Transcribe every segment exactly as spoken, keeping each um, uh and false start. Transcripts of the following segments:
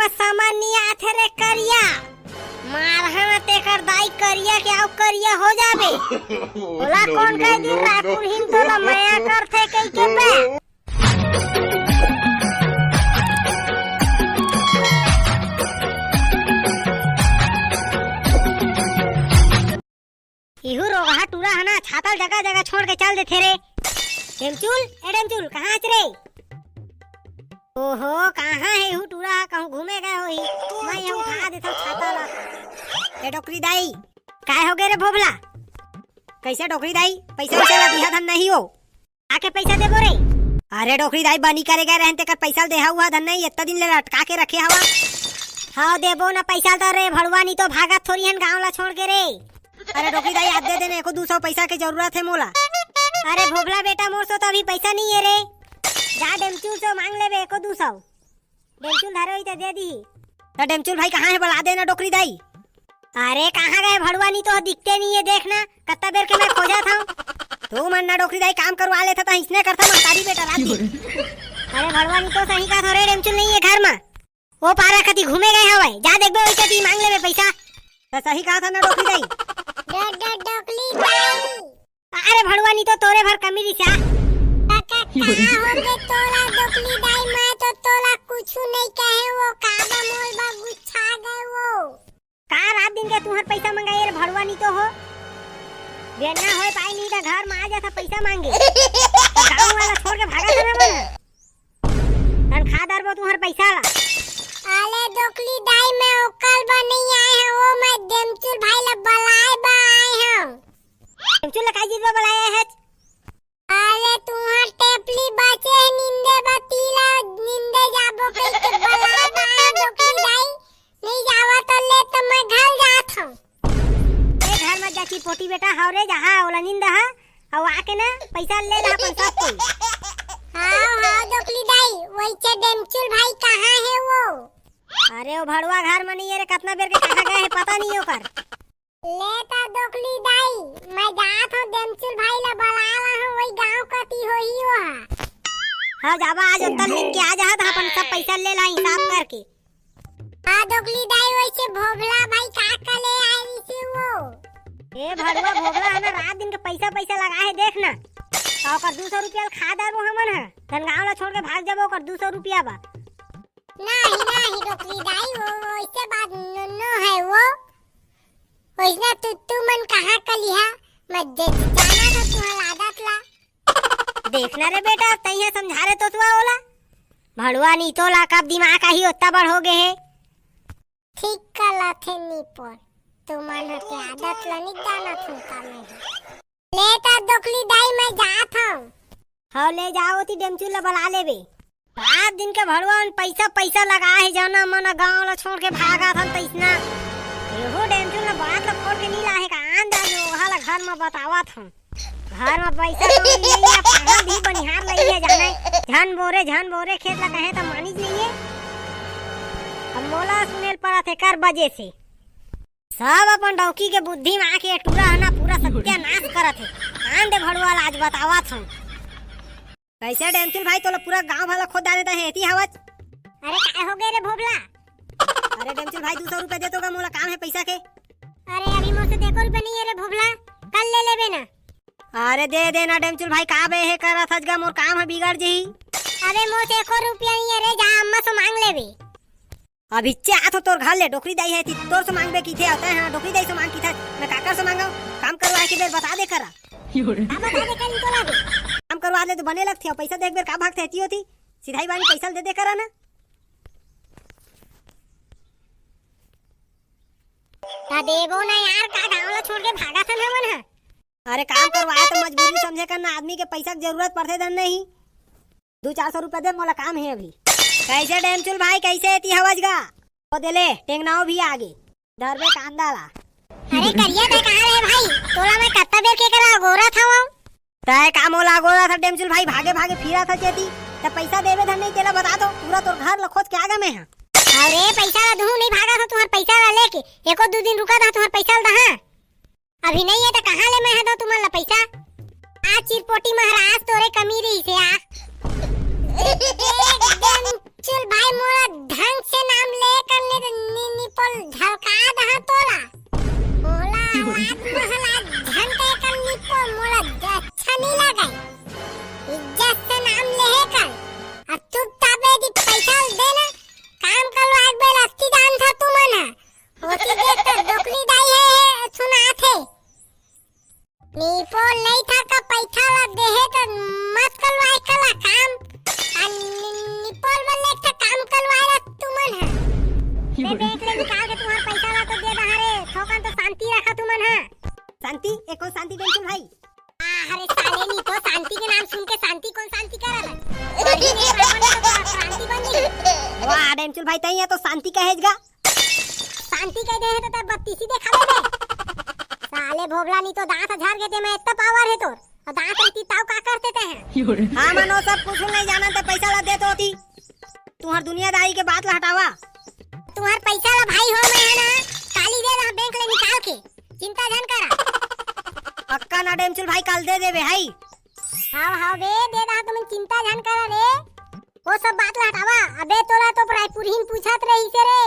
पर समझ नहीं आथे रे करिया। मारहा न तेकर दाई करिया के अउ करिया हो जाबे। ओला कौन कह दिन रातुरहीन तोला मया करथे कहि के बे। इहू रोगहा टूरा ह ना छाता ल जगह जगह छोड़ के चल देथे रे। डेमचुल, ए डेमचुल, कहाँ हच रे? ओहो, कहाँ हे इहू टूरा ह? कहूँ घूमे गए होही। मैं यहाँ उठा देथव छाता ला। ए डोकरी दाई। काय हो गए रे भोभला? कैसे डोकरी दाई? पैसा वैसा ला दिहा धन नहीं हो? आके पैसा देबो रे। अरे डोकरी दाई, बनी करे गए रहन तेकर पैसा ल देहा हुआ धन नहीं, इतना दिन ले लटका के रखे हवा। हाँ देबो ना पैसा ल तो रे भड़ुआ, नहीं तो भागत थोरी हन गाँव ला छोड़ के रे। अरे डोकरी दाई, आज दे देना, एको दू सौ पैसा के जरूरत हे मोला। अरे भोभला बेटा, मोर सो तो अभी पैसा नहीं है रे। जा डेमचुल से मांग लेबे एको दू सौ। डेमचुल धरे होही त दे दिही। त डेमचुल भाई कहाँ हे, बला देना डोकरी दाई। अरे कहाँ गए भड़ुआ, नहीं तो दिखते नहीं है, देख ना कत्ता बेर के मैं खोजत हूँ। तू मन ना डोकरी दाई काम करवा लेथा त इसने करथा महतारी बेटा रात दिन। अरे भड़ुआ, नहीं तो सही कहा रे, डेमचुल नहीं है घर में। ओ पारा कति घूमे गए हवय, जा देखबे ओई कति मांग लेबे पैसा। त सही कहा था ना डोकरी दाई। डो-, डो-, डोकली दाई। अरे भड़ुआ, नी तो तोरे भर कमी रिसा। काका, का हो गे तोला डोकली दाई, मैं तो तोला कुछु नहीं कहे, वो का बा मोर बा गुस्सा गए वो। का रात दिन के तुहर पैसा मंगाए रे भड़ुआ, नी तो हो। बेन्ना होए पाई नहीं त घर में आ जाता पैसा मांगे। गाँव वाला छोड़ के भागा था ना मन। तनखा दरबो तुहर पैसा ला। अले डोकली दाई, मैं ओकर बर नहीं आए हूँ, वो मैं डेमचुल भाई ला बलाए बर आए हूँ। डेमचुल ला काई चीज बर बलाए है? अले तुहर टेपली बचे है निंदे बर, तीला निंदे जाबो कह के बलाए बर आए हूँ डोकली दाई। नहीं जावा तो ले तो मैं घर जात हूँ। ए घर में जाची पोटी बेटा, हाव रे, जहाँ ओला नींद हा, अउ आके ना पैसा ले ला अपन सब कोई। हाव, हाव, डोकली दाई, वही चे डेमचुल भाई कहाँ है वो? अरे, वो भड़ुआ घर में नहीं है रे, कतना बेर के कहाँ गए है, पता नहीं ओकर। ले ता डोकली दाई, मैं जात हूँ, डेमचुल भाई ला बला ला हूँ, वही गाँव कती होही वो हा। हाँ, जाबा आज उत्तर लिख के आ जात, अपन सब पैसा ले ला हिसाब करके। हाँ, डोकली दाई, वैसे भोभला भाई का का ले आए रिसे वो? ए भड़ुआ भोभला है ना, रात दिन के पैसा, पैसा लगा है, देख ना। का ओकर दू सौ रुपया ल खा डारबो हमन ह। धन गाँव ला छोड़ के भाग जाबो ओकर दू सौ रुपया बा। नहीं, नहीं, डोकली दाई, वो, वो ऐसे बात नो, नो है वो। वैसना तू, तू मन कहाँ कलिहा? मैं दे, जाना था तुम्हारा आदत ला। देखना रे बेटा, तैया समझा रे तो तुआ ओला। भड़ुआ नी तो ला कब दिमाग आही ओत्ता बड़ हो गए है। ठीक कला थे नीपोर, तुमन ह के आदत ला नी जाना थू का मैं ह। ले ता डोकली दाई मैं जात हूँ। हाँ ले जाओ ती डेमचुल ला बला लेबे। रात दिन के भड़ुआ मन पैसा पैसा लगा है जाना मन गाँव ला छोड़ के भागा थन तैसना। एहो डेमचुल ला बात ला खोल के नी लाहे का आन जा जो ओहा ला घर में बतावा थन। घर में पैसा कौड़ी नहीं है, कहाँ भी बनिहार लई है जाने। झन बोरे, झन बोरे खेत ला कहे त मानिस नहीं है। अब मोला सुनेल पड़त है कर बजे से। सब अपन डौकी के बुद्धि में आके टूरा है ना पूरा सत्यानाश करत है। आन दे भड़ुआ ला आज बतावत हूँ। कैसे डेमचुल भाई तोला पूरा गांव भला खोद डाले त है एती हवच। अरे काय हो गए रे भोभला? अरे डेमचुल भाई दू सौ रुपया दे तो गा मोला काम है पैसा के। अरे अभी मोर से देखो रुपया नहीं है रे भोभला, कल ले लेबे ना। अरे दे दे ना डेमचुल भाई, का बे हे करत हस गा, मोर काम ह बिगड़ जही। अबे मोर से एको रुपया नहीं है रे, जा अम्मा से मांग लेबे। अभी चे आथो तोर घर ले, डोकरी दाई है ती, तोर से मांगबे कीथे, अउ तैं हा डोकरी दाई से मांग कीथे, मैं काकर से मांगव? काम करवाए के बेर बता दे करा। का बता दे कर इनको लागे? काम करवा ले तो बने लगथे, अउ पैसा देख बेर का भागथे एती ओती, सिधाई बानी पैसा ल दे दे करा ना। ता देबो ना यार, का गाँव ला छोड़ के भागा थन हमन हा? अरे काम करवाए तो मजबूरी समझे कर ना, आदमी के पैसा के जरूरत पड़थे धन नहीं। दू चार सौ रुपया दे, मोला काम है अभी। कैसे डेमचुल भाई, कैसे एती हवस गा? ओ देले, टेंगनाओ भी आगे। धरबे कांदा ला। अरे करिया तै कहाँ रहे भाई? तोला मैं कत्ता बेर के करा अगोरत हवं। तै का मोला अगोरत हस डेमचुल भाई, भागे भागे फिरत हस एती। त पैसा देबे धन नहीं तेला बता तो, पूरा तोर घर ला खोद के आ गा मैं हा। अरे पैसा ला दूहूं नहीं भागा था तुहर पैसा ला लेके। एको दू दिन रुका था तुहर पैसा ला दहा। अभी नहीं है तो कहाँ ले मैं हा दो तुमन ला पैसा? आ चिरपोटी महाराज तोरे कमी रही से आ। एकदम चुल भाई मोला ढंग से नाम ले। झलका दहा तोला। मोला आज महला झन कहे कर निपोल, मोला अच्छा नहीं लगे। इज्जत से नाम लेहे कर। अब चुपचाप यदि पैसा दे ना, काम करवा एक बेर अस्ती जान था तुमन हा। होती देख तो दोकली दाई है, है, सुनात है। निपोल नहीं था का पैसा ला देहे तो मत करवाए कला काम। आ नि-, निपोल बल्ले एक ठा काम करवाए ला तुमन हा। ए बैंक ले निकाल के तुम्हार पैसा ला तो दे दहा रे, थोकन तो शांति रखा तुमन हा। शांति? ए कौन शांति डेमचुल भाई? आ, अरे साले नी तो शांति के नाम सुन के शांति कौन शांति करत है? अरे ने पापा ने तो क्रांति बन गई। वाह डेमचुल भाई, तई है तो शांति कहेज गा। शांति कह दे है तो तब बत्तीसी देखा दे बे। साले भोभला नी तो दांत झर गए ते मैं इतना पावर है तोर। और दांत रहती ताऊ का करते ते हैं? हाँ मनो सब कुछ नहीं जाना ते पैसा ला दे तो होती। तुम्हार दुनियादारी के बात ला हटावा। तुम्हार पैसा ला भाई हो मैं है ना, काली दे रहा बैंक ले निकाल के। चिंता झन करा। पक्का ना डेमचुल भाई, काल दे देबे हाई। हाव, हाव बे, दे रहा तुमन चिंता झन करा रे। वो सब बात ला हटावा। अबे तोला तो रायपुरहीन पूछत रही से रे।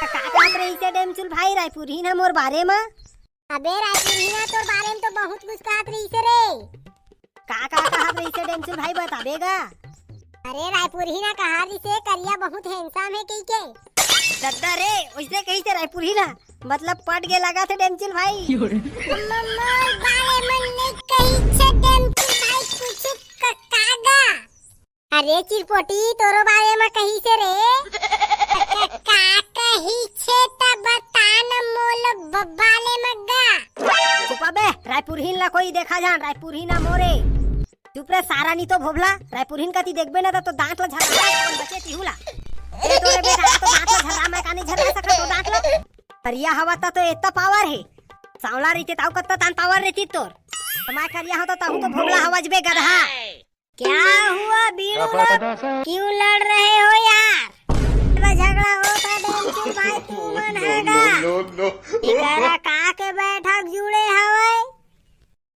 का बात रही से डेमचुल भाई, रायपुरहीन है मोर बारे में? अबे रायपुरहीन है तोर बारे में तो बहुत कुछ कहत रही से रे। का का कहत रही से डेमचुल भाई, बताबे गा? अरे रायपुरहीन कहा रही से करिया बहुत handsome है कही के। दद्दा रे, वैसे कही से रायपुरहीन, मतलब पट के लगा थे डेमचुल भाई। म-, मोर बारे में नहीं कही छे डेमचुल भाई, कुछ क-, कागा। अरे चिरपोटी, तोरो बारे में कही से रे। क-, का कही छे त बता न मोल ब-, बारे में गा। चुपा बे, रायपुरहीन ला कोई देखा जान, रायपुरहीन ना मोरे। चुप रे सारा नी तो भोभला, रायपुरहीन कती देखबे ना तो, तो दांत ला झरा बचे तिहू ला। ए तोरे बेटा तो दांत ला झरा, मैं कानी झरा सका तो दांत ला। करिया हवा ता तो इतना पावर है, सांवला रहते ताऊ कत्ता तान पावर रहती तोर। तो मैं करिया होता ताहू तो भोभला हवा जबे गधा। क्या हुआ बीड़ू लोग, क्यों लड़ रहे हो यार? झगड़ा होता डेमचुल भाई, तू मन हैगा। एकरा का के बैठक जुड़े हवय?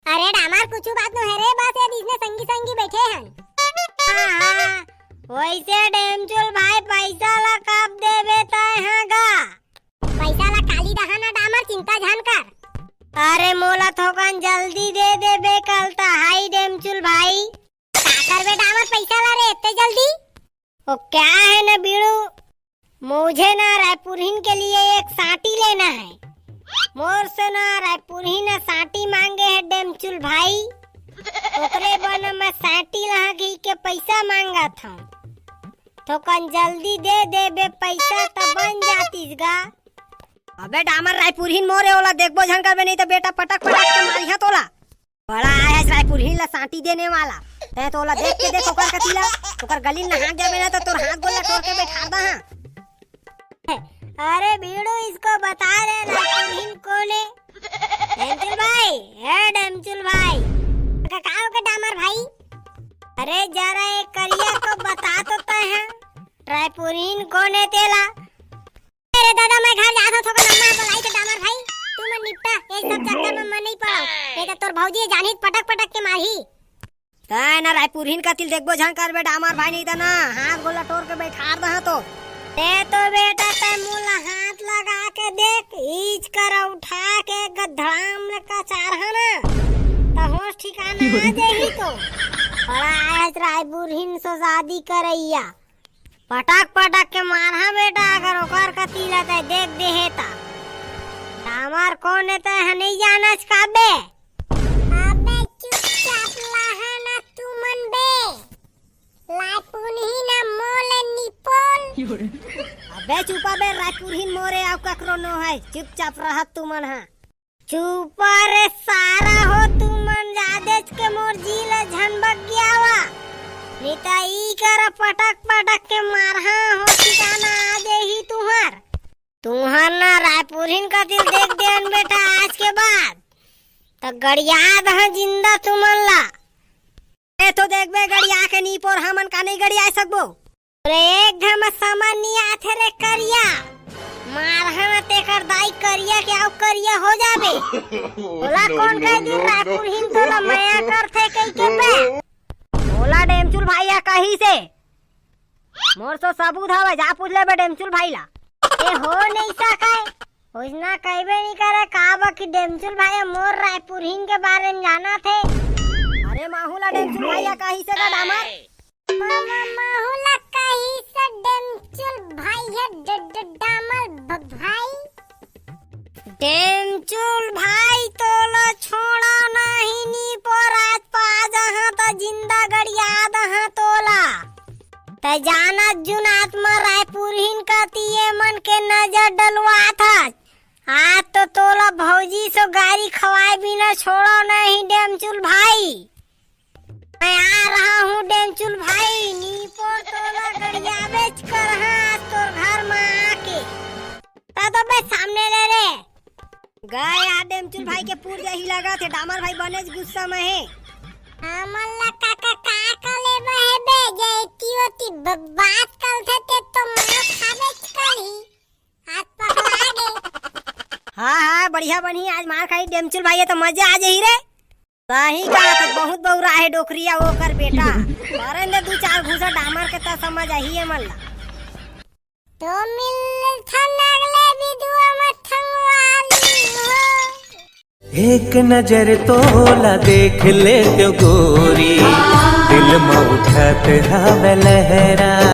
अरे डामर, कुछु बात नो है रे, बस ये इसने संगी संगी बैठे हन। हाँ, हाँ, वैसे डेमचुल भाई पैसा ला कब देबे तय हाँ गा? पैसा ला काली दहा ना डामर, चिंता झन कर। अरे मोला थोकन जल्दी दे देबे कल ता हाई डेमचुल भाई। का करबे डामर पैसा ला रे इतने जल्दी? ओ क्या है ना बीड़ू, मुझे ना रायपुरहीन के लिए एक साटी लेना है। मोर से ना रायपुरहीन ना साटी मांगे है डेमचुल भाई, ओकरे बर ना मैं साटी लहा घी के पैसा मांगत हूँ। थोकन जल्दी दे देबे पैसा त बन जातीस गा। अबे डामर रायपुरहीन मोरे ओला देखबो झन करबे नहीं तो बेटा पटक पटक के मारिहा तोला। बड़ा आय हस रायपुरहीन ला साटी देने वाला। तैं तो ओला देख के देख ओकर कती ला, ओकर गली में नहा जाबे ना तो तोर हाथ गोला तोड़ के बैठा दा हाँ। अरे बीड़ू, इसको बता रे रायपुरहीन कौन है? डेमचुल भाई, हे डेमचुल भाई। का, का हो के डामर भाई? अरे जरा एक करिया को बता तो तय है, रायपुरहीन कौन है तेला? अरे दादा, मैं घर जात हूँ, थोड़ा लम्बा है, बुलाई थे डामर भाई। तू मन निपटा, ये सब चक्कर में मैं नहीं पड़ा। ये तो तोर भौजी है, जानी पटक पटक के मारही। तय ना रायपुरहीन कतिल देखबो झन करबे डामर भाई, नहीं तो ना हाथ गोला तोड़ के बैठार दहा तो। ते तो बेटा तय मोला हाथ लगा के देख, ईच कर उठा के गधड़ाम ले कचार है ना, तो होश ठिकाना आ जाही तो। बड़ा आयस रायपुरहीन से शादी करैया। पटक पटक के मारहा बेटा, अगर ओकर कती ला तय देख देहे ता। डामर कौन है तय ह नहीं जानच का बे? अबे चुपचाप लहा ना तुमन बे। रायपुरहीन ना मोल निपोल। अबे चुपा बे, रायपुरहीन मोरे अउ ककरो नो है, चुपचाप रहत तुमन हा। चुपा रे सारा हो, तुमन जादेच के मोर जी ल झन बगियावा। नहीं त ई कर पटक पटक के मारहा हो, ठिकाना आ जाही तुहर। तुहर ना रायपुरहीन कतिल देख देन बेटा आज के बाद, त गड़िया दहा जिंदा तुमन ला। ए तो देखबे गड़िया के नी पोर, हमन का नहीं गड़िया सकबो। रे एक घम समझ नी आथे रे करिया, मारहा न तेकर दाई करिया के अउ करिया हो जाबे। ओला कौन कह दी रायपुरहीन तोला मया करथे कहि के बे। ओला डेमचुल भाई ह कही से। मोर सो सबूत हवय, जा पूछ लेबे डेमचुल भाई ला। ए हो नहीं सके, ओइसना कहिबे नहीं करे, का बा कि डेमचुल भाई मोर रायपुरहिन के बारे में जानथे। अरे माहू ला डेमचुल भाई कहिसे का डामर? मामा माहू ला कहिसे डेमचुल भाई हे ड-, ड-, डामर भ-, भाई। डेमचुल भाई तोला छोड़ा नहीं नी पर आज पा जहाँ त जिंदा गड़िया दहाँ तोला। तै जानत जुनात म रायपुरहिन कती ए मन के नजर डलवात हस। आज तो तोला भौजी सो गारी खवाए बिना छोड़ो नहीं डेमचुल भाई। मैं आ रहा हूँ डेमचुल भाई, नीपोर तोला गड़ियाबेच करहा आज तोर घर म आके। ता तो बे सामने ले रे। गए यार डेमचुल भाई के पूर जही लगा थे, डामर भाई बनेच गुस्सा में हे। हमन ला का, का, का, का लेबे हे बे, जे एती ओती ब-, बात करथे ते तो मार खाबेच करही। हाथ पकड़ा गे। हाँ, हाँ, बढ़िया बनही, आज मार खाही डेमचुल भाई, ये तो मजा आ जाही रे। सही कहा तो बहुत बौरा हे डोकरिया ओकर बेटा। मारेन दे दू चार घूसा डामर के त समझ आही ए मन ला। तो मिलथन अगले वीडियो में थंगवाली हो। एक नजर तोला देख ले तो गोरी, दिल में उठत हवे लहरा।